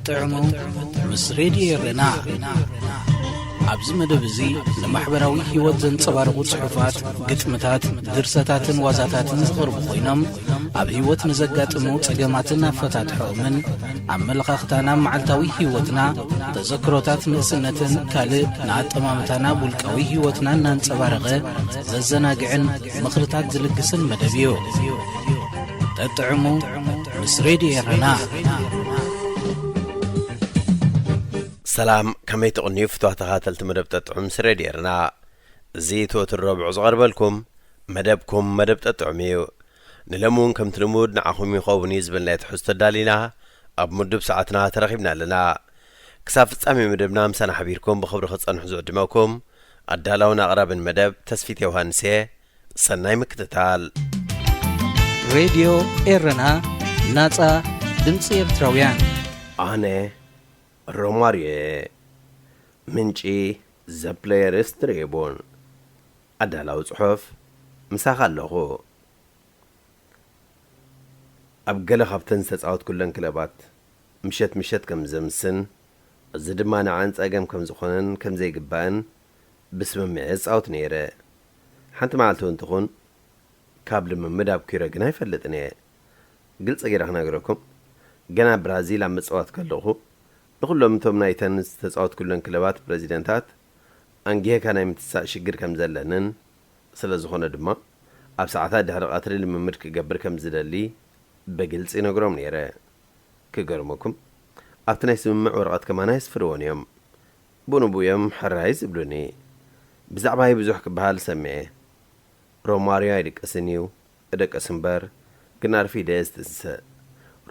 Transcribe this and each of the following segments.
ጥዑሙ ምስ ሬድዮ ኤረና። ኣብዚ መደብ እዚ ንማሕበራዊ ህይወት ዘንጸባርቑ ጽሑፋት፣ ግጥምታት፣ ድርሰታትን ዋዛታትን ዝቐርቡ ኮይኖም፣ ኣብ ህይወት ንዘጋጥሙ ጸገማትን ኣፈታትሖኦምን፣ ኣመለኻኽታና፣ መዓልታዊ ህይወትና፣ ተዘክሮታት ንእስነትን ካልእ ንኣጠማምታና፣ ውልቃዊ ህይወትና እናንጸባረቐ ዘዘናግዕን ምኽርታት ዝልግስን መደብ እዩ። ጠጥዕሙ ምስ ሬድዮ ኤረና። ሰላም፣ ከመይ ትቕንዩ ፍትዋት ተኸታተልቲ መደብ ጠጥዑም ምስ ሬድዮ ኤረና? እዚ ትወትር ረቡዕ ዝቐርበልኩም መደብኩም መደብ ጠጥዑም እዩ። ንሎሚ እውን ከምቲ ልሙድ ንዓኹም ይኸውን እዩ ዝበልናዮ ትሕዝቶ ኣዳሊና ኣብ ምዱብ ሰዓትና ተረኺብና ኣለና። ክሳብ ፍጻሜ መደብና ምሳና ሓቢርኩም ብኽብሪ ክትጸንሑ ዝዕድመኩም ኣዳላውን ኣቕራብን መደብ ተስፊት ዮሃንስ እየ። ሰናይ ምክትታል። ሬድዮ ኤረና፣ ናጻ ድምጺ ኤርትራውያን። ኣነ ሮማርዮ እየ። ምንጪ ዘፕለየርስ ትሪቡን። ኣዳላዊ ጽሑፍ ምሳኻ ኣለኹ። ኣብ ገለ ካብተን ዝተጻወትኩለን ክለባት ምሸት ምሸት ከም ዘምስን፣ እዚ ድማ ንዓን ጸገም ከም ዝኾነን ከም ዘይግባእን ብስምምዕ እጻወት ነይረ። ሓንቲ መዓልቲ እውን ትኹን ካብ ልምምድ ኣብኲረ ግን ኣይፈልጥን እየ። ግልጺ ገይረ ክነግረኩም፣ ገና ብራዚል ኣብ ምጽዋት ከለኹ፣ ንኹሎም እቶም ናይተን ዝተጻወትኩለን ክለባት ፕረዚደንታት ኣንጊህካ ናይ ምትሳእ ሽግር ከም ዘለንን፣ ስለ ዝኾነ ድማ ኣብ ሰዓታት ድሕሪ ቀትሪ ልምምድ ክገብር ከም ዝደሊ ብግልጺ ነግሮም ነይረ። ክገርመኩም፣ ኣብቲ ናይ ስምምዕ ወረቐት ከማን ኣየስፍርዎን እዮም። ብኡ ንብኡ እዮም ሕራይ ዝብሉኒ። ብዛዕባይ ብዙሕ ክበሃል ሰሚዐ። ሮማርዮ ኣይድቅስን እዩ፣ እደቅስ እምበር፣ ግን ኣርፊደ እየ ዝትንስእ።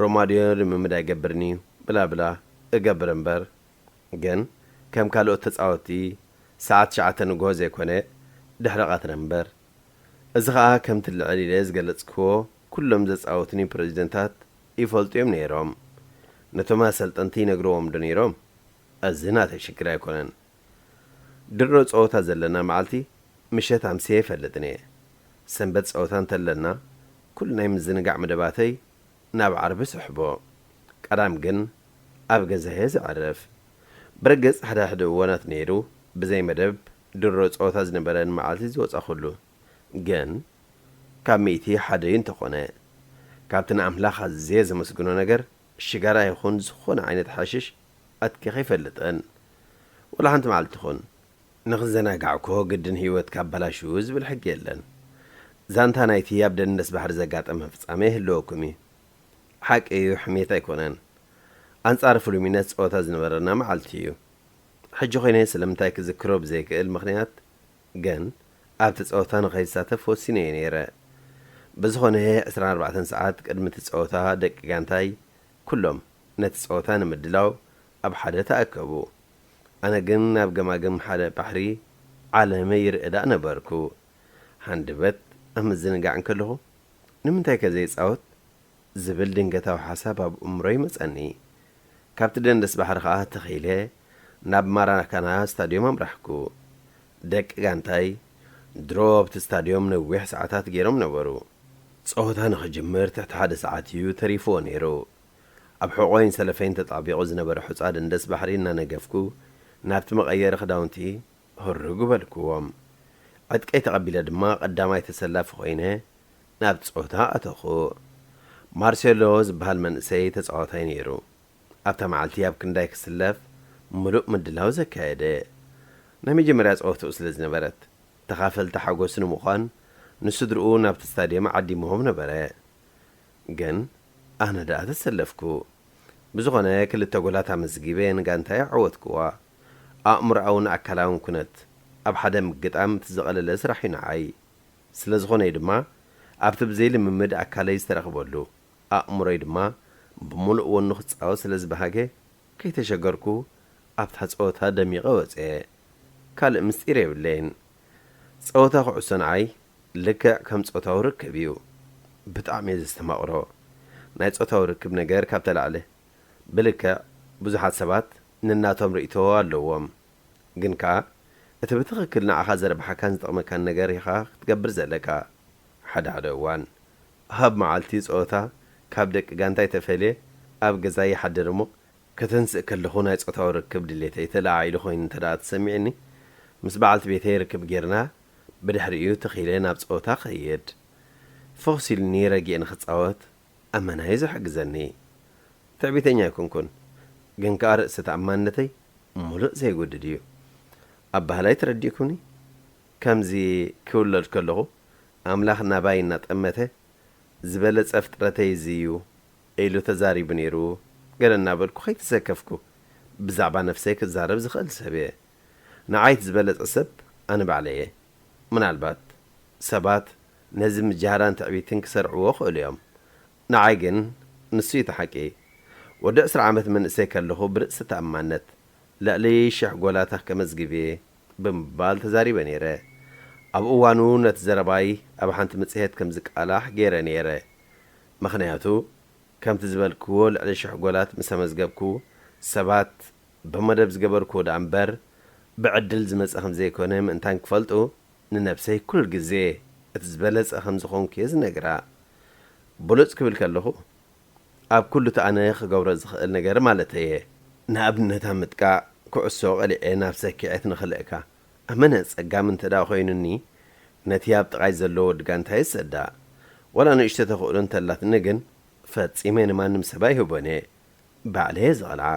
ሮማርዮ ልምምድ ኣይገብርን እዩ፣ ብላ ብላ፣ እገብር እምበር፣ ግን ከም ካልኦት ተጻወትቲ ሰዓት ትሽዓተ ንግሆ ዘይኮነ፣ ድሕሪ ቀትሪ እምበር። እዚ ኸኣ ከምቲ ልዕል ኢለ ዝገለጽክዎ፣ ኩሎም ዘጻወቱኒ ፕረዚደንታት ይፈልጡ እዮም ነይሮም። ነቶም ኣሰልጠንቲ ይነግርዎም ዶ ነይሮም? እዚ ናተይ ሽግር ኣይኮነን። ድሮ ጸወታ ዘለና መዓልቲ ምሸት ኣምስየ ኣይፈልጥን እየ። ሰንበት ጸወታ እንተለና፣ ኩሉ ናይ ምዝንጋዕ መደባተይ ናብ ዓርቢ ስሕቦ። ቀዳም ግን ኣብ ገዛየ ዘዕርፍ። ብርግጽ፣ ሓደ ሓደ እዋናት ነይሩ፣ ብዘይ መደብ ድሮ ጸወታ ዝነበረን መዓልቲ ዝወጻኹሉ። ግን፣ ካብ ሚእቲ ሓደ እዩ እንተኾነ። ካብቲ ንኣምላኽ ኣዝየ ዘመስግኖ ነገር፣ ሽጋራ ይኹን ዝኾነ ዓይነት ሓሽሽ ኣትኪኸ ኣይፈልጥን። ወላ ሓንቲ መዓልቲ ትኹን። ንኽዘናጋዕ እኮ ግድን ህይወትካ ኣበላሽዉ ዝብል ሕጊ የለን። ዛንታ ናይቲ ኣብ ደንደስ ባሕሪ ዘጋጠመ ፍጻመ ይህልወኩም እዩ። ሓቂ እዩ፣ ሕሜት ኣይኮነን። ኣንጻር ፍሉሚነስ ጸወታ ዝነበረና መዓልቲ እዩ። ሕጂ ኮይነ ስለምንታይ ክዝክሮ ብዘይክእል ምኽንያት ግን ኣብቲ ጸወታ ንኸይሳተፍ ወሲነ እየ ነይረ። ብዝኾነ ዕስራን ኣርባዕተን ሰዓት ቅድሚ እቲ ጸወታ ደቂ ጋንታይ ኩሎም ነቲ ጸወታ ንምድላው ኣብ ሓደ ተኣከቡ። ኣነ ግን ናብ ገማግም ሓደ ባሕሪ ዓለመይ ይርኢ ደኣ ነበርኩ። ሃንደበት ኣብ ምዝንጋዕ እንከለኹ፣ ንምንታይ ከ ዘይጻወት? ዝብል ድንገታዊ ሓሳብ ኣብ እምሮይ መጸኒ። ካብቲ ደንደስ ባሕሪ ከኣ ተኺለ ናብ ማራካና ስታድዮም ኣምራሕኩ። ደቂ ጋንታይ ድሮ ኣብቲ ስታድዮም ነዊሕ ሰዓታት ገይሮም ነበሩ። ጸወታ ንኽጅምር ትሕቲ ሓደ ሰዓት እዩ ተሪፍዎ ነይሩ። ኣብ ሕቖይን ሰለፈይን ተጣቢቑ ዝነበረ ሑጻ ደንደስ ባሕሪ እናነገፍኩ ናብቲ መቐየሪ ክዳውንቲ ህርግ በልክዎም። ዕጥቀይ ተቐቢለ ድማ ቀዳማይ ተሰላፊ ኮይነ ናብ ጸወታ ኣተኹ። ማርሴሎ ዝበሃል መንእሰይ ተጻዋታይ ነይሩ። ኣብታ መዓልቲ ኣብ ክንዳይ ክስለፍ ምሉእ ምድላው ዘካየደ። ናይ መጀመርያ ጸወትኡ ስለ ዝነበረት፣ ተኻፈልቲ ሓጎሱ ንምዃን ንስድርኡ ናብቲ ስታድየም ዓዲምዎም ነበረ። ግን ኣነ ደኣ ተሰለፍኩ። ብዝኾነ ክልተ ጎላት ኣመዝጊበ ንጋንታይ ኣዓወትክዋ። ኣእምሮኣውን ኣካላውን ኩነት ኣብ ሓደ ምግጣም እቲ ዝቐለለ ስራሕ እዩ ንዓይ። ስለ ዝኾነ እዩ ድማ ኣብቲ ብዘይ ልምምድ ኣካለይ ዝተረኽበሉ፣ ኣእምሮይ ድማ ብምሉእ ወኑ ክጻወት ስለ ዝበሃገ፣ ከይተሸገርኩ ኣብታ ጸወታ ደሚቐ ወጽየ። ካልእ ምስጢር የብለይን። ጸወታ ኩዕሶ ንዓይ ልክዕ ከም ጾታዊ ርክብ እዩ። ብጣዕሚ እየ ዘስተማቕሮ። ናይ ጾታዊ ርክብ ነገር ካብ ተላዕለ፣ ብልክዕ ብዙሓት ሰባት ነናቶም ርእይቶ ኣለዎም። ግን ከኣ እቲ ብትኽክል ንዓኻ ዘርብሓካን ዝጠቕመካን ነገር ኢኻ ክትገብር ዘለካ። ሓደ ሓደ እዋን ኣብ መዓልቲ ጸወታ ካብ ደቂ ጋንታይ ተፈልየ ኣብ ገዛይ ይሓድር እሞ፣ ከተንስእ ከለኹ ናይ ጾታዊ ርክብ ድሌተይ ተለዓዒሉ ኮይኑ እንተ ደኣ ተሰሚዕኒ፣ ምስ በዓልቲ ቤተይ ርክብ ጌርና፣ ብድሕሪኡ ተኺለ ናብ ጸወታ እኸይድ። ፍኹስ ኢሉኒ ረጊኤ ንኽጻወት ኣመና እዩ ዝሕግዘኒ። ትዕቢተኛ ኣይኮንኩን፣ ግን ከኣ ርእሰ ተኣማንነተይ ምሉእ ዘይጎድድ እዩ። ኣበሃላይ ተረዲእኩኒ? ከምዚ ክውለድ ከለኹ፣ ኣምላኽ ናባይ እናጠመተ፣ "ዝበለጸ ፍጥረተይ እዚ እዩ" ኢሉ ተዛሪቡ ነይሩ፣ ገለ እናበልኩ ከይተሰከፍኩ፣ ብዛዕባ ነፍሰይ ክዛረብ ዝኽእል ሰብ እየ። ንዓይ እቲ ዝበለጸ ሰብ ኣነ ባዕለይ እየ። ምናልባት ሰባት ነዚ ምጅሃራን ትዕቢትን ክሰርዕዎ ይኽእሉ እዮም። ንዓይ ግን ንሱ እዩ እቲ ሓቂ። ወዲ ዕስራ ዓመት መንእሰይ ከለኹ ብርእሰ ተኣማንነት ልዕሊ ሽሕ ጎላታ ከመዝግብ እየ ብምባል ተዛሪበ ነይረ። ኣብ እዋኑ ነቲ ዘረባይ ኣብ ሓንቲ መጽሔት ከም ዝቃላሕ ገይረ ነይረ። ምኽንያቱ፣ ከምቲ ዝበልክዎ ልዕሊ ሽሕ ጎላት ምስ ኣመዝገብኩ፣ ሰባት ብመደብ ዝገበርክዎ ደኣ እምበር፣ ብዕድል ዝመጸ ከም ዘይኮነ ምእንታን ክፈልጡ፣ ንነብሰይ ኩሉ ግዜ እቲ ዝበለጸ ከም ዝኾንኩ እየ ዝነግራ። ብሉጽ ክብል ከለኹ፣ ኣብ ኩሉ እቲ ኣነ ክገብሮ ዝኽእል ነገር ማለተይ እየ። ንኣብነት ኣብ ምጥቃዕ፣ ኩዕሶ ቀሊዐ ናብ ሰኪዐት ንኽልእካ። ኣመነ ጸጋም እንተ ደኣ ኮይኑኒ፣ ነቲ ኣብ ጥቓይ ዘሎ ወዲ ጋንታይ ይሰዳ። ዋላ ንእሽቶ ተኽእሎ እንተላትኒ ግን፣ ፈጺመ ንማንም ሰብ ኣይህቦን እየ። ባዕለይ እየ ዝቐልዓ።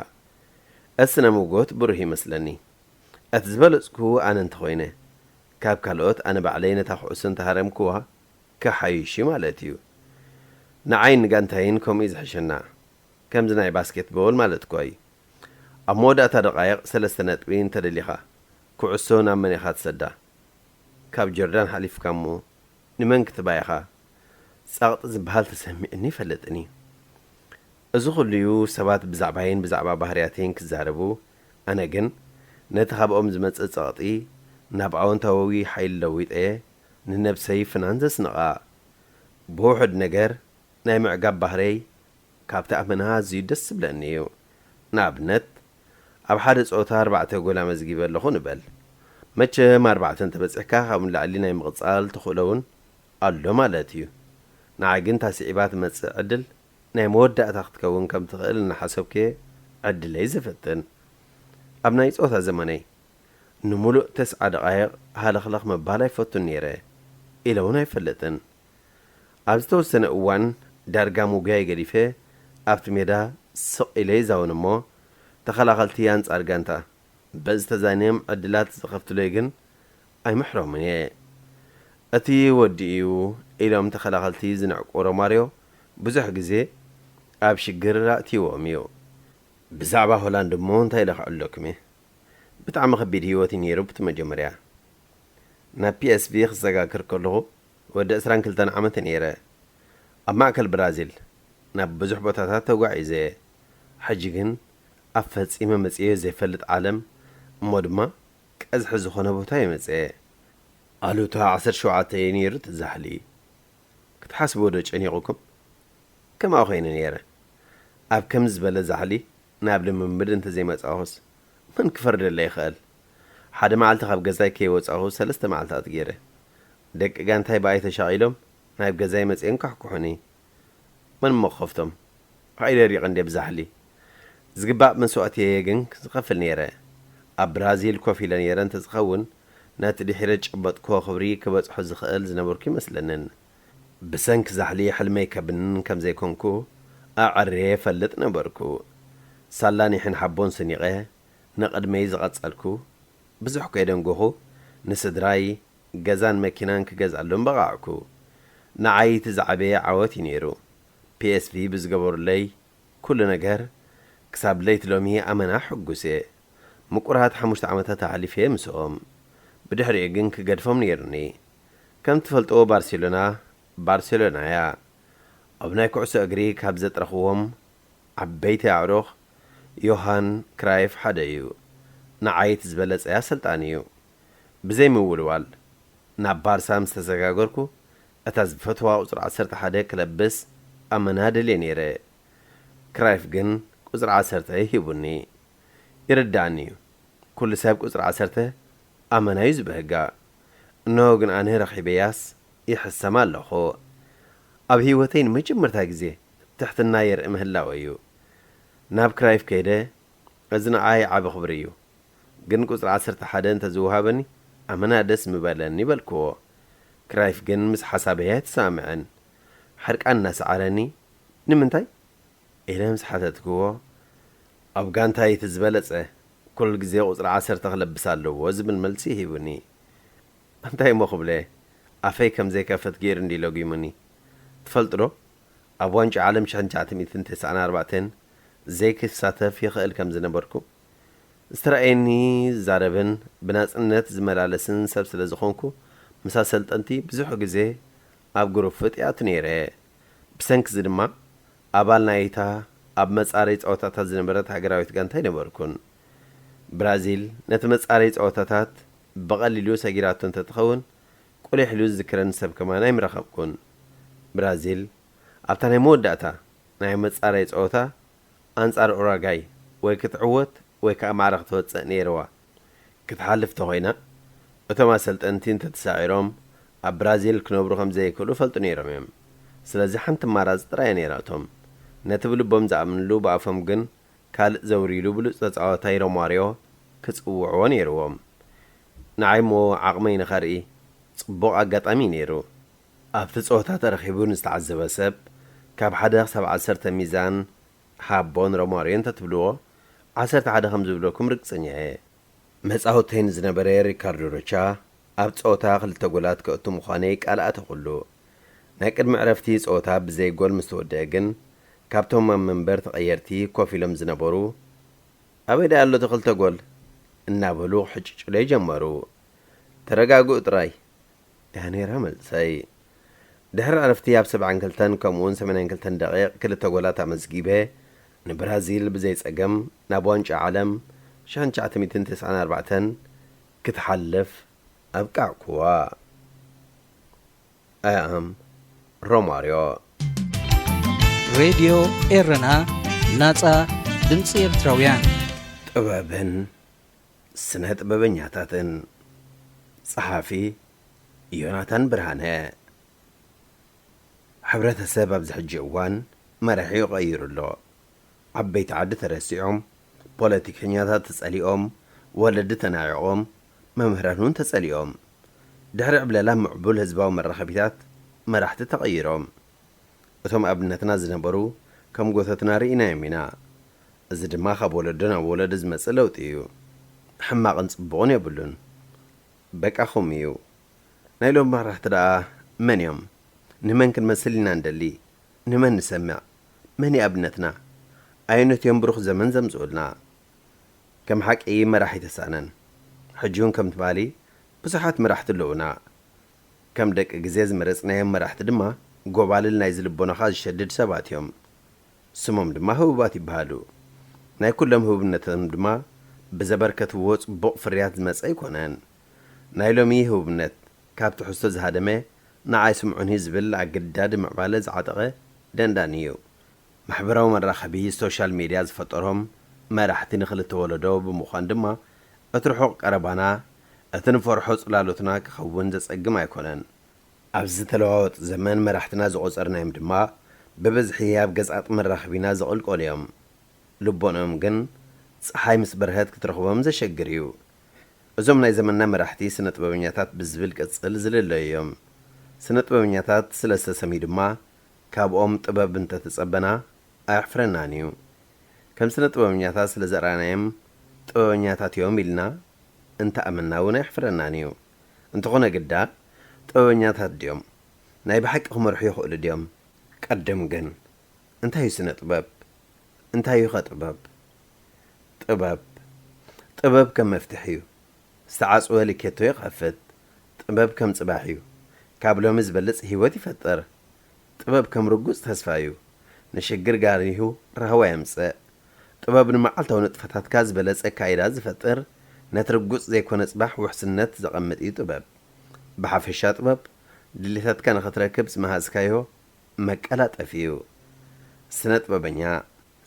እቲ ስነ ምጎት ብሩህ ይመስለኒ። እቲ ዝበለጽኩ ኣነ እንተኾይነ፣ ካብ ካልኦት ኣነ ባዕለይ ነታ ኩዕሶ እንተሃረምክዋ፣ ክሓይሽ እዩ ማለት እዩ። ንዓይን ንጋንታይን ከምኡ እዩ ዝሕሸና። ከምዚ ናይ ባስኬትቦል ማለት እኮ እዩ። ኣብ መወዳእታ ደቓይቕ ሰለስተ ነጥቢ እንተደሊኻ፣ ኩዕሶ ናብ መን ኢኻ ትሰዳ? ካብ ጆርዳን ሓሊፍካ እሞ ንመን ክትባ ኢኻ? ጸቕጢ ዝበሃል ተሰሚዕኒ ኣይፈልጥን እዩ። እዚ ኹሉ እዩ ሰባት ብዛዕባይን ብዛዕባ ባህርያተይን ክዛረቡ፣ ኣነ ግን ነቲ ካብኦም ዝመጽእ ጸቕጢ ናብ ኣወንታዊ ሓይሊ ለዊጠ ንነብሰይ ፍናን ዘስንቓ። ብውሑድ ነገር ናይ ምዕጋብ ባህረይ ካብቲ ኣመና ኣዝዩ ደስ ዝብለኒ እዩ። ንኣብነት፣ ኣብ ሓደ ጸወታ ኣርባዕተ ጎል ኣመዝጊበ ኣለኹ ንበል። መቸም ኣርባዕተ እንተበጺሕካ ካብኡ ንላዕሊ ናይ ምቕጻል ተኽእሎ እውን ኣሎ ማለት እዩ። ንዓይ ግን እታ ስዒባ ትመጽእ ዕድል ናይ መወዳእታ ክትከውን ከም ትኽእል እናሓሰብኩ እየ ዕድለይ ዝፍትን። ኣብ ናይ ጸወታ ዘመነይ ንምሉእ ተስዓ ደቓይቕ ሃለኽለኽ ምባል ኣይፈቱን ነይረ ኢለ እውን ኣይፈልጥን። ኣብ ዝተወሰነ እዋን ዳርጋ ምጉያይ ገዲፈ ኣብቲ ሜዳ ስቕ ኢለ ይዛወን እሞ ተኸላኸልቲ ኣንጻር ጋንታ በዚ ተዛንዮም ዕድላት ዝኸፍትለይ ግን ኣይምሕሮምን እየ። እቲ ወዲ እዩ ኢሎም ተኸላኸልቲ ዝንዕቁ ሮማርዮ ብዙሕ ግዜ ኣብ ሽግር ኣእትይዎም እዩ። ብዛዕባ ሆላንድ እሞ እንታይ ኢለ ክዕለኩም እየ? ብጣዕሚ ከቢድ ህይወት እዩ ነይሩ ብቲ መጀመርያ። ናብ ፒ ኤስ ቪ ክሰጋግር ከለኹ ወዲ ዕስራን ክልተን ዓመት ነይረ። ኣብ ማእከል ብራዚል ናብ ብዙሕ ቦታታት ተጓዒዘ እየ። ሕጂ ግን ኣብ ፈጺመ መጽኤዮ ዘይፈልጥ ዓለም እሞ ድማ ቀዝሒ ዝኾነ ቦታ እየ መጽኤ። ኣሉታ ዓሰርተ ሸውዓተ እዩ ነይሩ እቲ ዛሕሊ። ክትሓስብዎ ዶ ጨኒቑኩም? ከምኣ ኮይነ ነይረ። ኣብ ከምዚ ዝበለ ዛሕሊ ናብ ልምምድ እንተዘይመጻኹስ መን ክፈርደለይ ይኽእል? ሓደ መዓልቲ ካብ ገዛይ ከይወጻኹ ሰለስተ መዓልታት ገይረ። ደቂ ጋንታይ ብኣይ ተሻቒሎም ናብ ገዛይ መጺኦም ከሕኩሑኒ። መን እሞ ክኸፍቶም? ከይደ ሪቐ እንድየ ብዛሕሊ። ዝግባእ መስዋእቲ እየ ግን ዝኸፍል ነይረ። ኣብ ብራዚል ኮፍ ኢለ ነይረ እንተዝኸውን ነቲ ድሒረ ዝጨበጥክዎ ክብሪ ክበጽሖ ዝኽእል ዝነበርኩ ይመስለንን። ብሰንኪ ዛሕሊ ሕልመይ ከብንን ከም ዘይኮንኩ ኣዐርየ እፈልጥ ነበርኩ። ሳላን ይሕን ሓቦን ሰኒቐ ንቕድመይ ዝቐጸልኩ። ብዙሕ ከይደንጎኹ ንስድራይ ገዛን መኪናን ክገዝኣሎም በቓዕኩ። ንዓይ እቲ ዝዓበየ ዓወት እዩ ነይሩ። ፒ ኤስ ቪ ብዝገበሩለይ ኩሉ ነገር ክሳብ ለይቲ ሎሚ ኣመና ሕጉስ እየ። ምቁራት ሓሙሽተ ዓመታት ኣሕሊፈ ምስኦም። ብድሕሪኡ ግን ክገድፎም ነይሩኒ። ከም ትፈልጥዎ ባርሴሎና፣ ባርሴሎና እያ። ኣብ ናይ ኩዕሶ እግሪ ካብ ዘጥረኽዎም ዓበይቲ ኣዕሩኽ ዮሃን ክራይፍ ሓደ እዩ። ንዓይ እቲ ዝበለጸ ኣሰልጣኒ እዩ። ብዘይ ምውልዋል ናብ ባርሳ ምስ ተሰጋገርኩ፣ እታ ዝፈትዋ ቁጽሪ ዓሰርተ ሓደ ክለብስ ኣመና ደልየ ነይረ። ክራይፍ ግን ቁጽሪ ዓሰርተ ሂቡኒ። ይርድኣኒ እዩ። ኩሉ ሰብ ቁጽሪ ዓሰርተ ኣመና እዩ ዝበህጋ። እንሆ ግን ኣነ ረኺበያስ ይሕሰም ኣለኹ። ኣብ ህይወተይ ንመጀመርታ ግዜ ትሕትና የርኢ ምህላወ እዩ። ናብ ክራይፍ ከይደ፣ እዚ ንዓይ ዓቢ ክብሪ እዩ። ግን ቁጽሪ ዓሰርተ ሓደ እንተዝወሃበኒ ኣመና ደስ ምበለኒ በልክዎ። ክራይፍ ግን ምስ ሓሳበይ ኣይተሰማምዐን። ሕርቃን እናሰዓረኒ፣ "ንምንታይ?" ኢለ ምስ ሓተትክዎ፣ "ኣብ ጋንታይ እቲ ዝበለጸ፣ ኩሉ ግዜ ቁጽሪ ዓሰርተ ክለብስ ኣለዎ" ዝብል መልሲ ሂቡኒ። እንታይ እሞ ክብለ፣ ኣፈይ ከም ዘይከፈት ገይሩ እንዲ ለጒሙኒ። ትፈልጡ ዶ? ኣብ ዋንጫ ዓለም ሽሕን ትሽዓተ ሚእትን ተስዓን ኣርባዕተን ዘይክሳተፍ ይኽእል ከም ዝነበርኩ፣ ዝተራእየኒ ዝዛረብን ብናጽነት ዝመላለስን ሰብ ስለ ዝኾንኩ፣ ምስ ኣሰልጠንቲ ብዙሕ ግዜ ኣብ ግሩፕ እየ ኣቱ ነይረ። ብሰንኪ እዚ ድማ ኣባል ናይታ ኣብ መጻረይ ጸወታታት ዝነበረት ሃገራዊት ጋንታ ኣይነበርኩን። ብራዚል ነቲ መጻረይ ጸወታታት ብቐሊሉ ሰጊራቶ እንተትኸውን፣ ቁሊሕ ኢሉ ዝዝክረኒ ሰብ ከማን ኣይምረኸብኩን። ብራዚል ኣብታ ናይ መወዳእታ ናይ መጻረይ ጸወታ ኣንጻር ኡራጋይ ወይ ክትዕወት ወይ ከኣ ማዕረ ክትወጽእ ነይርዋ። ክትሓልፍ ተኾይና፣ እቶም ኣሰልጠንቲ እንተተሳዒሮም፣ ኣብ ብራዚል ክነብሩ ከም ዘይክእሉ ፈልጡ ነይሮም እዮም። ስለዚ ሓንቲ ኣማራጺ ጥራይ እያ ነይራቶም። ነቲ ብልቦም ዝኣምንሉ ብኣፎም ግን ካልእ ዘውርይሉ ብሉጽ ተጻዋታይ ሮማርዮ ክጽውዕዎ ነይርዎም። ንዓይ እሞ ዓቕመይ ንኸርኢ ጽቡቕ ኣጋጣሚ እዩ ነይሩ። ኣብቲ ጸወታ ተረኺቡ ንዝተዓዘበ ሰብ፣ ካብ ሓደ ክሳብ ዓሰርተ ሚዛን ሃቦ ንሮማርዮ እንተትብልዎ፣ ዓሰርተ ሓደ ከም ዝብለኩም ርግጸኛ እየ። መጻወተይ ንዝነበረ ሪካርዶ ሮቻ ኣብ ጸወታ ክልተ ጎላት ከእቱ ምዃነይ ቃል ኣተኹሉ። ናይ ቅድሚ ዕረፍቲ ጸወታ ብዘይ ጎል ምስ ተወደአ ግን፣ ካብቶም ኣብ መንበር ተቐየርቲ ኮፍ ኢሎም ዝነበሩ፣ "ኣበይ ደኣ ኣሎ እቲ ክልተ ጎል?" እናበሉ ክሕጭጩለይ ጀመሩ። "ተረጋግኡ ጥራይ" እያ ነይራ መልሰይ። ድሕሪ ዕረፍቲ ኣብ ሰብዓን ክልተን ከምኡውን ሰማንያን ክልተን ደቂቕ ክልተ ጎላት ኣመዝጊበ፣ ንብራዚል ብዘይ ጸገም ናብ ዋንጫ ዓለም ሽሕን ትሽዓተ ሚእትን ተስዓን ኣርባዕተን ክትሓልፍ ኣብቃዕኩዋ። ኣያም ሮማርዮ። ሬድዮ ኤረና፣ ናጻ ድምጺ ኤርትራውያን። ጥበብን ስነ ጥበበኛታትን። ጸሓፊ ዮናታን ብርሃነ። ሕብረተሰብ ኣብዚ ሕጂ እዋን መራሒኡ ቀይሩ ኣሎ። ዓበይቲ ዓዲ ተረሲዖም፣ ፖለቲከኛታት ተጸሊኦም፣ ወለዲ ተናዒቖም፣ መምህራን እውን ተጸሊኦም። ድሕሪ ዕብለላ ምዕቡል ህዝባዊ መራኸቢታት መራሕቲ ተቐይሮም። እቶም ኣብነትና ዝነበሩ ከም ጎተትና ርኢናዮም ኢና። እዚ ድማ ካብ ወለዶ ናብ ወለዶ ዝመጽእ ለውጢ እዩ። ሕማቕን ጽቡቕን የብሉን። በቃ ከምኡ እዩ። ናይ ሎሚ መራሕቲ ደኣ መን እዮም? ንመን ክንመስል ኢና እንደሊ? ንመን ንሰምዕ? መን እዩ ኣብነትና? ኣየኖት እዮም ብሩኽ ዘመን ዘምጽኡልና? ከም ሓቂ መራሒ ኣይተሳእነን። ሕጂ እውን ከም ትማሊ ብዙሓት መራሕቲ ኣለዉና። ከም ደቂ ግዜ ዝመረጽናዮም መራሕቲ ድማ ጎባልል ናይዚ ልቦናኻ ዝሸድድ ሰባት እዮም። ስሞም ድማ ህቡባት ይበሃሉ። ናይ ኩሎም ህቡብነቶም ድማ ብዘበርከትዎ ጽቡቕ ፍርያት ዝመጸ ኣይኮነን። ናይ ሎሚ ህቡብነት ካብ ትሕዝቶ ዝሃደመ፣ ንዓይ ስምዑኒ ዝብል ኣገዳዲ ምዕባለ ዝዓጠቐ ደንዳኒ እዩ። ማሕበራዊ መራኸቢ ሶሻል ሜድያ ዝፈጠሮም መራሕቲ ንኽልተ ወለዶ ብምዃን ድማ፣ እቲ ርሑቕ ቀረባና፣ እቲ ንፈርሖ ጽላሎትና ክኸውን ዘጸግም ኣይኮነን። ኣብዚ ተለዋወጢ ዘመን መራሕትና ዝቖጸርናዮም ድማ ብብዝሒ ኣብ ገጻት መራኸቢና ዝቕልቀሉ እዮም። ልቦንኦም ግን ጸሓይ ምስ በርሀት ክትረኽቦም ዘሸግር እዩ። እዞም ናይ ዘመንና መራሕቲ ስነ ጥበበኛታት ብዝብል ቅጽል ዝልለዩ እዮም። ስነ ጥበበኛታት ስለ ዝተሰምዩ ድማ ካብኦም ጥበብ እንተተጸበና ኣየሕፍረናን እዩ። ከም ስነ ጥበበኛታት ስለ ዘርኣናዮም ጥበበኛታት እዮም ኢልና እንተኣመንና እውን ኣየሕፍረናን እዩ። እንተኾነ ግዳ ጥበበኛታት ድዮም? ናይ ብሓቂ ክመርሑ ይኽእሉ ድዮም? ቀድም ግን እንታይ እዩ ስነ ጥበብ? እንታይ እዩ ኸ ጥበብ? ጥበብ፣ ጥበብ ከም መፍትሕ እዩ። ዝተዓጽወ ልኬቶ ይኸፍት። ጥበብ ከም ጽባሕ እዩ። ካብ ሎሚ ዝበልጽ ህይወት ይፈጥር። ጥበብ ከም ርጉጽ ተስፋ እዩ። ንሽግር ጋሪሁ ራህዋ የምጽእ። ጥበብ ንመዓልታዊ ንጥፈታትካ ዝበለጸ ኣካይዳ ዝፈጥር፣ ነቲ ርጉጽ ዘይኮነ ጽባሕ ውሕስነት ዘቐምጥ እዩ ጥበብ። ብሓፈሻ ጥበብ፣ ድሌታትካ ንኽትረክብ ዝመሃዝካዮ መቀላጠፊ እዩ። ስነ ጥበበኛ፣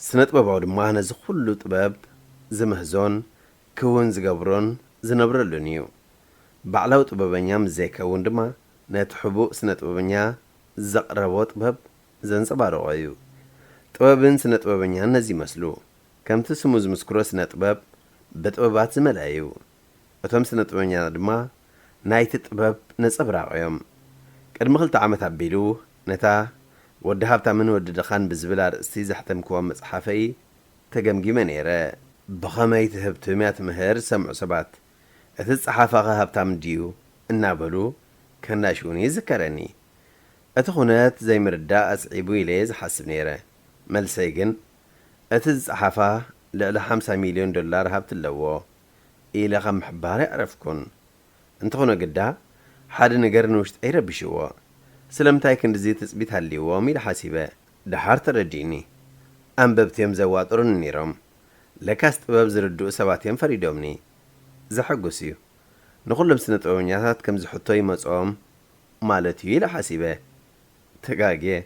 ስነ ጥበባዊ ድማ ነዚ ኩሉ ጥበብ ዝምህዞን ክውን ዝገብሮን ዝነብረሉን እዩ። ባዕላዊ ጥበበኛ ምስ ዘይከውን ድማ ነቲ ሕቡእ ስነ ጥበበኛ ዘቕረቦ ጥበብ ዘንጸባርቖ እዩ። ጥበብን ስነ ጥበበኛን ነዚ ይመስሉ። ከምቲ ስሙ ዝምስክሮ ስነ ጥበብ ብጥበባት ዝመልአ እዩ። እቶም ስነ ጥበበኛታት ድማ ናይቲ ጥበብ ነጸብራቕ እዮም። ቅድሚ ክልተ ዓመት ኣቢሉ ነታ ወዲ ሃብታምን ወዲ ድኻን ብዝብል ኣርእስቲ ዘሕተምክዎ መጽሓፈይ ተገምጊመ ነይረ። ብኸመይ ትህብትም እያ ትምህር ዝሰምዑ ሰባት፣ እቲ ዝጸሓፋኸ ሃብታም ድዩ እናበሉ ከናሽውኒ ይዝከረኒ። እቲ ኩነት ዘይምርዳእ ኣስዒቡ ኢለ እየ ዝሓስብ ነይረ። መልሰይ ግን፣ እቲ ዝጸሓፋ ልዕሊ ሓምሳ ሚልዮን ዶላር ሃብቲ ኣለዎ ኢለ ካብ ምሕባር ኣይዕረፍኩን። እንተኾነ ግዳ፣ ሓደ ነገር ንውሽጠይ ረቢሽዎ። ስለምንታይ ክንድዚ ትጽቢት ሃልይዎም ኢለ ሓሲበ። ደሓር ተረዲእኒ። ኣንበብቲ እዮም ዘዋጥሩኒ ነይሮም። ለካስ ጥበብ ዝርድኡ ሰባት እዮም ፈሪዶምኒ። ዘሐጉስ እዩ። ንኹሎም ስነ ጥበበኛታት ከም ዝሕቶ ይመጾም ማለት እዩ ኢለ ሓሲበ። ተጋግየ።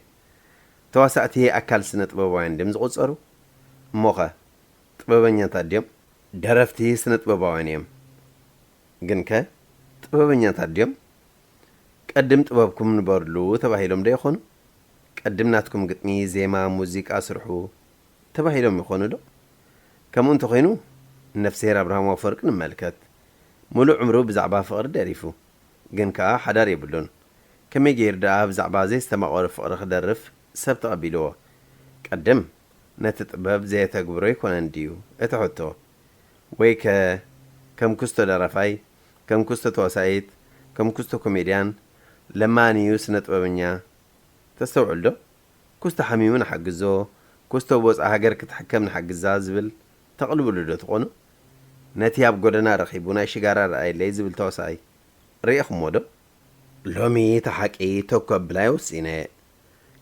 ተዋሳእቲ ኣካል ስነ ጥበባውያን ድም ዝቑጸሩ? እሞኸ ጥበበኛታት ድዮም? ደረፍቲ ስነ ጥበባውያን እዮም። ግንከ ጥበበኛታት ድዮም? ቀድም ጥበብኩም ንበርሉ ተባሂሎም ዶ ይኾኑ? ቀድም ናትኩም ግጥሚ፣ ዜማ፣ ሙዚቃ ስርሑ ተባሂሎም ይኾኑ ዶ? ከምኡ እንተኾይኑ፣ ነፍስሄር ኣብርሃም ኣፈወርቂ ንመልከት። ሙሉእ ዕምሩ ብዛዕባ ፍቕሪ ደሪፉ፣ ግን ከኣ ሓዳር የብሉን። ከመይ ገይሩ ደኣ ብዛዕባ ዘይስተማቐረ ፍቕሪ ክደርፍ ሰብ ተቐቢልዎ? ቀድም ነቲ ጥበብ ዘየተግብሮ ኣይኮነን ድዩ እቲ ሕቶ? ወይከ ከም ኩስቶ ደራፋይ፣ ከም ኩስቶ ተዋሳኢት፣ ከም ኩስቶ ኮሜድያን፣ ለማንዩ ስነ ጥበበኛ፣ ተስተውዕል ዶ? ኩስቶ ሓሚሙ ንሓግዞ፣ ኩስቶ ብወጻኢ ሃገር ክትሕከም ንሓግዛ ዝብል ተቕልብሉ ዶ ትኾኑ? ነቲ ኣብ ጎደና ረኺቡ ናይ ሽጋራ ረኣየለይ ዝብል ተዋሳኣይ ርኢኹሞ ዶ? ሎሚ እቲ ሓቂ ተኮ ኣብላይ ወሲነ።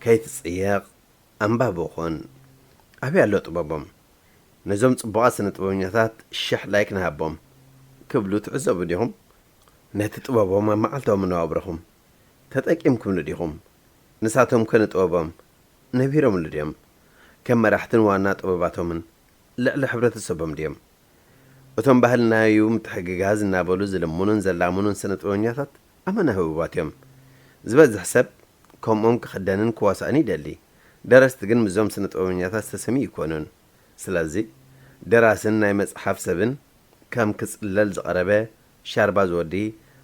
ከይትጽየቕ ኣንባቢ ኹን። ኣበይ ኣሎ ጥበቦም? ነዞም ጽቡቓት ስነ ጥበበኛታት ሽሕ ላይክ ንሃቦም ክብሉ ትዕዘቡ ዲኹም? ነቲ ጥበቦም ኣብ መዓልታዊ መነባብሮኹም ተጠቂምኩምሉ ዲኹም? ንሳቶም ከ ንጥበቦም ነቢሮምሉ ድዮም? ከም መራሕትን ዋና ጥበባቶምን ልዕሊ ሕብረተሰቦም ድዮም? እቶም ባህልና እዩ ምትሕግጋዝ እናበሉ ዝልምኑን ዘላምኑን ስነ ጥበበኛታት ኣመና ህቡባት እዮም። ዝበዝሕ ሰብ ከምኦም ክኽደንን ክዋሳእን ይደሊ። ደረስቲ ግን ምስዞም ስነ ጥበበኛታት ዝተሰምዩ ይኮኑን። ስለዚ ደራስን ናይ መጽሓፍ ሰብን ከም ክጽለል ዝቐረበ ሻርባ ዝወዲ፣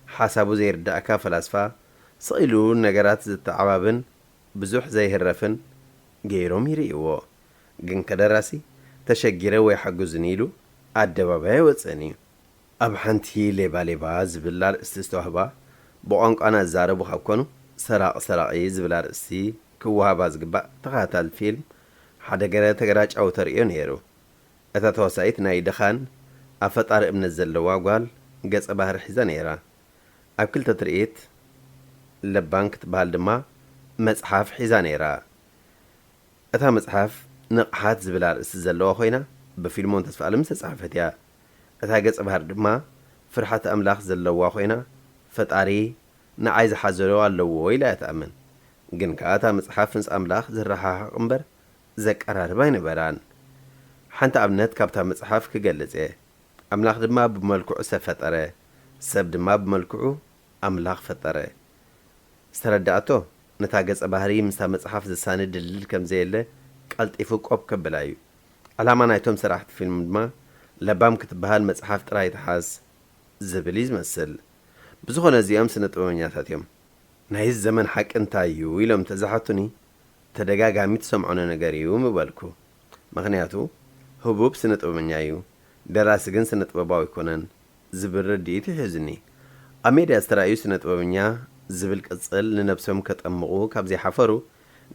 ሓሳቡ ዘይርዳእካ ፈላስፋ፣ ስቕ ኢሉ ነገራት ዝተዓባብን ብዙሕ ዘይህረፍን ገይሮም ይርእይዎ። ግንከ ደራሲ ተሸጊረ ወይ ሓግዙኒ ኢሉ ኣደባባይ ኣይወጽእን እዩ። ኣብ ሓንቲ ሌባ ሌባ ዝብል ኣርእስቲ ዝተዋህባ፣ ብቋንቋና ዝዛረቡ ካብ ኮኑ ሰራቒ ሰራቒ ዝብል ኣርእስቲ ክወሃባ ዝግባእ ተኸታታሊ ፊልም ሓደ ገለ ተገራጫዊ ተርእዮ ነይሩ። እታ ተዋሳኢት ናይ ድኻን ኣብ ፈጣሪ እምነት ዘለዋ ጓል ገጸ ባህሪ ሒዛ ነይራ። ኣብ ክልተ ትርኢት ለባም ክትበሃል ድማ መጽሓፍ ሒዛ ነይራ። እታ መጽሓፍ ንቕሓት ዝብል ኣርእስቲ ዘለዋ ኮይና ብፊልሞን ተስፋኣለም ዝተጻሕፈት እያ። እታ ገጸ ባህሪ ድማ ፍርሓት ኣምላኽ ዘለዋ ኮይና ፈጣሪ ንዓይ ዝሓዘሎ ኣለዎ ኢላ እያ ትኣምን። ግን ከኣ እታ መጽሓፍ ምስ ኣምላኽ ዘረሓሕቕ እምበር ዘቀራርብ ኣይነበራን። ሓንቲ ኣብነት ካብታ መጽሓፍ ክገልጽ እየ። ኣምላኽ ድማ ብመልክዑ ሰብ ፈጠረ፣ ሰብ ድማ ብመልክዑ ኣምላኽ ፈጠረ። ዝተረዳእቶ ነታ ገጸ ባህሪ ምስታ መጽሓፍ ዘሳኒ ድልድል ከም ዘየለ ቀልጢፉ ቆብ ከብላ እዩ። ዕላማ ናይቶም ሰራሕቲ ፊልም ድማ ለባም ክትበሃል መጽሓፍ ጥራይ ትሓዝ ዝብል እዩ ዝመስል። ብዝኾነ እዚኦም ስነ ጥበበኛታት እዮም። ናይዚ ዘመን ሓቂ እንታይ እዩ ኢሎም ተዝሓቱኒ ተደጋጋሚ ትሰምዖነ ነገር እዩ ምበልኩ። ምኽንያቱ ህቡብ ስነ ጥበበኛ እዩ፣ ደራሲ ግን ስነ ጥበባዊ ኣይኮነን ዝብል ርድኢት እዩ ሒዙኒ። ኣብ ሜድያ ዝተራእዩ ስነ ጥበበኛ ዝብል ቅጽል ንነብሶም ከጠምቑ ካብ ዘይሓፈሩ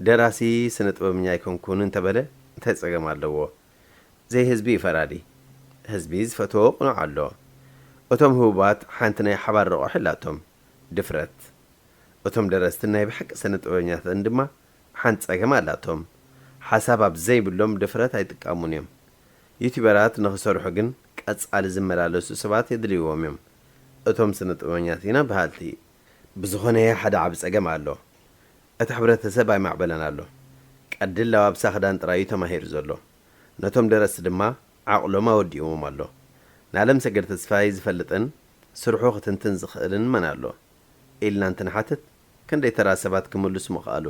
ደራሲ ስነ ጥበበኛ ኣይኮንኩን እንተበለ እንታይ ጸገም ኣለዎ? ዘይህዝቢ እዩ ፈራዲ። ህዝቢ ዝፈትዎ ቅኑዕ ኣሎ። እቶም ህቡባት ሓንቲ ናይ ሓባር ረቑሒ ኣላቶም፣ ድፍረት። እቶም ደረስትን ናይ ብሓቂ ስነ ጥበበኛታትን ድማ ሓንቲ ጸገም ኣላቶም። ሓሳብ ኣብ ዘይብሎም ድፍረት ኣይጥቀሙን እዮም። ዩቲበራት ንኽሰርሑ ግን ቀጻሊ ዝመላለሱ ሰባት የድልይዎም እዮም። እቶም ስነ ጥበበኛት ኢና በሃልቲ። ብዝኾነ ሓደ ዓቢ ጸገም ኣሎ። እቲ ሕብረተሰብ ኣይማዕበለን ኣሎ። ቀዲ ኣለባብሳ ክዳን ጥራይ እዩ ተማሂሩ ዘሎ። ነቶም ደረስቲ ድማ ዓቕሎም ኣወዲእዎም ኣሎ። ንኣለምሰገድ ተስፋይ ዝፈልጥን ስርሑ ክትንትን ዝኽእልን መን ኣሎ? ኢልና እንትንሓትት፣ ክንደይ ተራ ሰባት ክምልሱ ምኽኣሉ?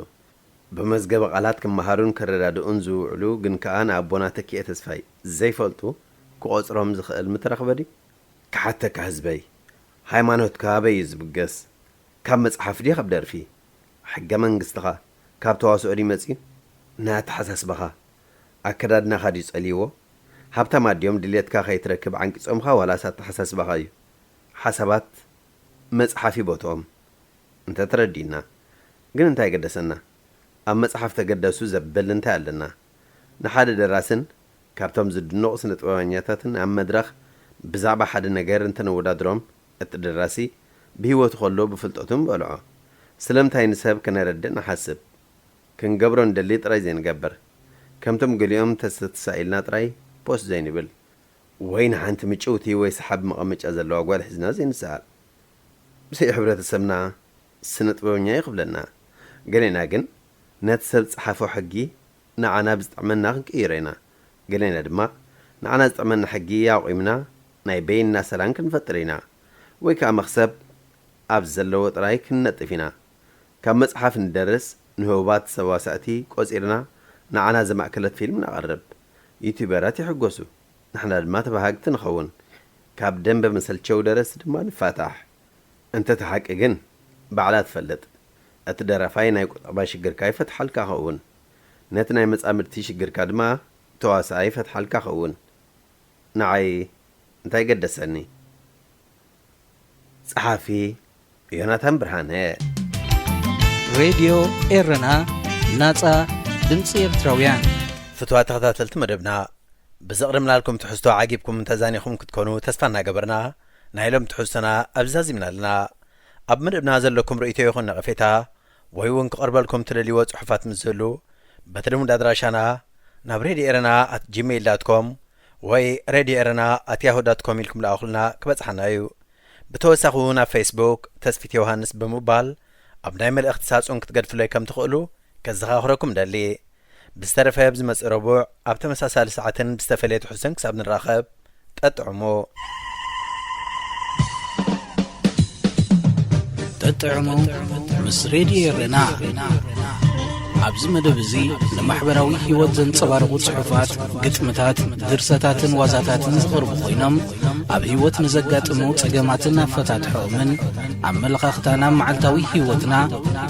ብመዝገበ ቃላት ክመሃሩን ክረዳድኡን ዝውዕሉ ግን ከኣ ንኣቦና ተኪኤ ተስፋይ ዘይፈልጡ ክቖጽሮም ዝኽእል ምተረኽበ ድዩ? ክሓተካ ህዝበይ፣ ሃይማኖትካ ኣበይ እዩ ዝብገስ? ካብ መጽሓፍ ድዩ ካብ ደርፊ? ሕገ መንግስትኻ ካብ ተዋስኦ ድዩ መጺኡ? ናይ ኣተሓሳስባኻ ኣከዳድናኻ ድዩ ጸልይዎ? ሃብታማት ድዮም ድልየትካ ከይትረክብ ዓንቂጾምኻ ዋላስ ኣተሓሳስባኻ እዩ? ሓሳባት መጽሓፍ እዩ ቦትኦም። እንተ ተረዲእና ግን እንታይ ገደሰና? ኣብ መጽሓፍ ተገደሱ ዘብል እንታይ ኣለና? ንሓደ ደራስን ካብቶም ዝድነቑ ስነ ጥበበኛታትን ኣብ መድረኽ ብዛዕባ ሓደ ነገር እንተነወዳድሮም፣ እቲ ደራሲ ብህይወቱ ከሎ ብፍልጠቱ ምበልዖ። ስለምንታይ ንሰብ ከነረድእ ንሓስብ? ክንገብሮ ንደሊ ጥራይ ዘይንገብር። ከምቶም ገሊኦም ተስተሳኢልና ጥራይ ፖስት ዘይንብል። ወይ ንሓንቲ ምጭውቲ ወይ ሰሓቢ መቐመጫ ዘለዋ ጓል ሒዝና ዘይንሰኣል። ብዘይ ሕብረተሰብና ስነ ጥበበኛ እዩ ክብለና። ገሌና ግን ነቲ ሰብ ዝጸሓፎ ሕጊ ንዓና ብዝጥዕመና ክንቅይሮ ኢና። ገሌና ድማ ንዓና ዝጥዕመና ሕጊ ኣቑምና ናይ በይንና ሰላም ክንፈጥር ኢና። ወይ ከኣ መኽሰብ ኣብ ዘለዎ ጥራይ ክንነጥፍ ኢና። ካብ መጽሓፍ ንደርስ ንህቡባት ሰዋሳእቲ ቆጺርና ንዓና ዘማእከለት ፊልም ነቕርብ። ዩቱበራት ይሕጎሱ፣ ንሕና ድማ ተባሃግቲ ንኸውን። ካብ ደንበ መሰልቸው ደረስቲ ድማ ንፋታሕ። እንተ እቲ ሓቂ ግን ባዕላ ትፈልጥ። እቲ ደራፋይ ናይ ቁጠባ ሽግርካ ይፈትሓልካ ኸውን። ነቲ ናይ መጻምድቲ ሽግርካ ድማ ተዋሳኣይ ይፈትሓልካ ኸውን። ንዓይ እንታይ ገደሰኒ? ጸሓፊ ዮናታን ብርሃነ። ሬድዮ ኤረና፣ ናጻ ድምጺ ኤርትራውያን። ፍትዋ ተኸታተልቲ መደብና፣ ብዘቕረብናልኩም ትሕዝቶ ዓጊብኩምን ተዛኒኹምን ክትኮኑ ተስፋ እናገበርና፣ ናይ ሎም ትሕዝቶና ኣብዚ ዛዚምና ኣለና። ኣብ መደብና ዘለኩም ርእይቶ ይኹን ነቐፌታ፣ ወይ እውን ክቐርበልኩም ትደልይዎ ጽሑፋት ምስ ዝህሉ፣ በቲ ልሙድ ኣድራሻና ናብ radio erena at gmail dot com ወይ radio erena at yahoo dot com ኢልኩም ልኣኹልና፣ ክበጽሓና እዩ። ብተወሳኺ እውን ኣብ ፌስቡክ ተስፊት ዮሃንስ ብምባል ኣብ ናይ መልእኽቲ ሳጹን ክትገድፉለይ ከም ትኽእሉ ከዘኻኽረኩም ደሊ። ብዝተረፈ ኣብ ዝመጽእ ረቡዕ ኣብ ተመሳሳሊ ሰዓትን ብዝተፈለየ ትሕዝቶን ክሳብ ንራኸብ፣ ጠጥዕሙ። ጠጥዕሙ ምስ ሬድዮ ኤረና። ኣብዚ መደብ እዚ ንማሕበራዊ ህይወት ዘንጸባርቑ ጽሑፋት፣ ግጥምታት፣ ድርሰታትን ዋዛታትን ዝቐርቡ ኮይኖም፣ ኣብ ህይወት ንዘጋጥሙ ጸገማትን ኣፈታትሖኦምን፣ ኣመለኻኽታና ኣብ መዓልታዊ ህይወትና፣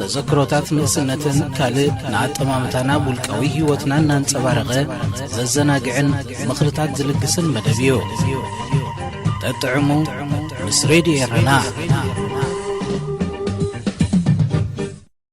ተዘክሮታት ንእስነትን ካልእ ንኣጠማምታና ኣብ ውልቃዊ ህይወትና እናንጸባረቐ ዘዘናግዕን ምኽርታት ዝልግስን መደብ እዩ። ጠጥዕሙ ምስ ሬድዮ ኤረና።